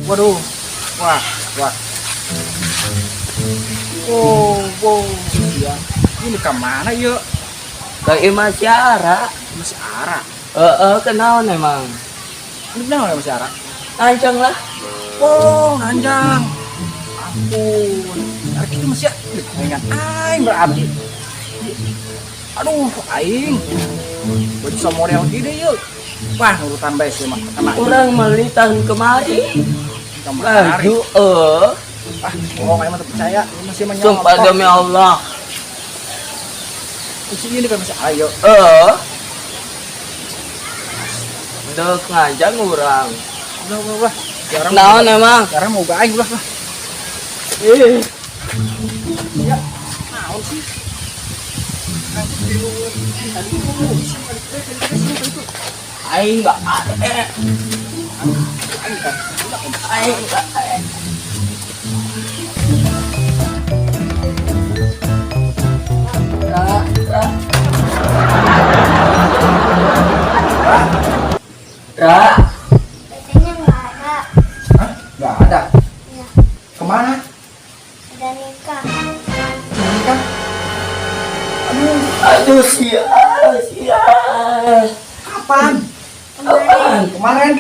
Waduh. Wah, wah. Oh, wow. Iya. Ini ke mana yuk? Ka imah si Ara. Masih Ara. Heeh, kenaon emang? Ini kenapa ya masih Ara? Ancang lah. Oh, nanjang. Ampun. Hari itu masih dengan aing berarti. Aduh, aing. Baju sama model gini yuk. Wah, nurutan bae sih mah. Kena Urang meuli tahun kemarin. kemarin. Baju eh. Ah, bohong, aing mah teu percaya. Ini masih mah Sumpah demi Allah. Isi ini kan masih ayo. Eh. Dek ngajang urang. Ulah, ulah, ulah. Sekarang Naon emang? Sekarang mau aing ulah lah. Ih, Ya, naon sih? Nanti bingung. Tadi ngomong, tadi tadi itu. Aing gak ada. Aing kan. Aing gak ada. Ra, ra. Ra, Katanya nggak ada. Hah? Nggak ada. Ya, Kemana? udah nikah. Nikah? Aduh, aduh sia, sia. kapan? Apaan? Kemarin.